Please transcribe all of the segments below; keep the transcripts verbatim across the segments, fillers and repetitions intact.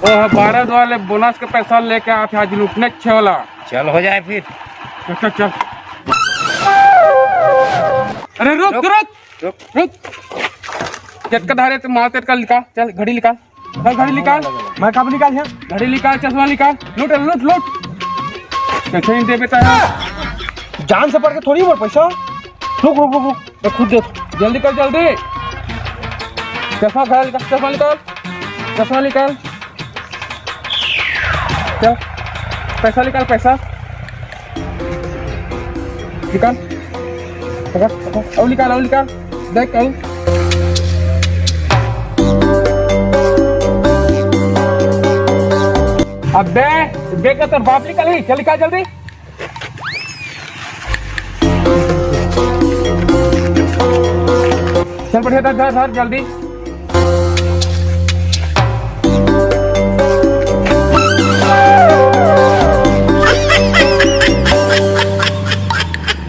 वो ह बारह दुआर ले बोनस के पैसा लेके आत हे, आज लूटने छे वाला। चल हो जाए फिर। चल, चल, चल। अरे रुक, रुक, रुक। रुक, रुक। जतका धारे ते माल तेतका निकाल, चल घड़ी निकाल, चल घड़ी निकाल। मैं कब निकाल है? घड़ी निकाल, चश्मा निकाल, लूट, लूट, लूट। कैसे नहीं दे बेटा है? जान से पड़ के थोड़ी मोर पैसा। रुक, रुक, रुक, रुक। मैं खुद दे। जल्दी कर, जल्दी। चश्मा निकाल, चश्मा निकाल, चश्मा निकाल। चल, पैसा निकाल, पैसा निकाल। पकड़, पकड़। और निकाल, और निकाल। देख, और। अबे, देख के तोर बाप निकली। चल, निकाल जल्दी। चल बढ़िया, धर, धर, धर, जल्दी।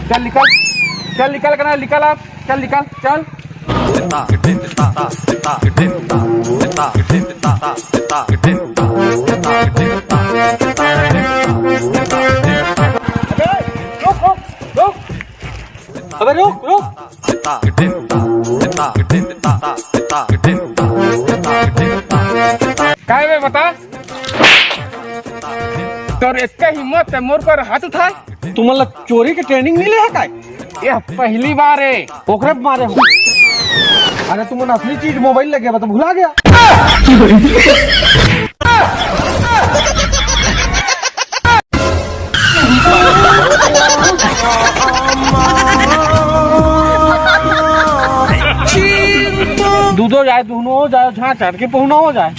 चल निकल, चल निकल, कना निकल आप, चल निकल, चल। अबे, रुक, रुक, रुक। अबे, रुक, रुक। काय बे, बता? तोर इतना हिम्मत है मोर पर हाथ उठाए? तुमन ला चोरी के ट्रेनिंग मिले है काय? यह पहली बार है। ओकरे मारे हो। अरे तुमन असली चीज मोबाइल लगे बा तो भुला गया। दूधो जाए, दुहनो जाए, झांट झांट के पहुना हो जाए।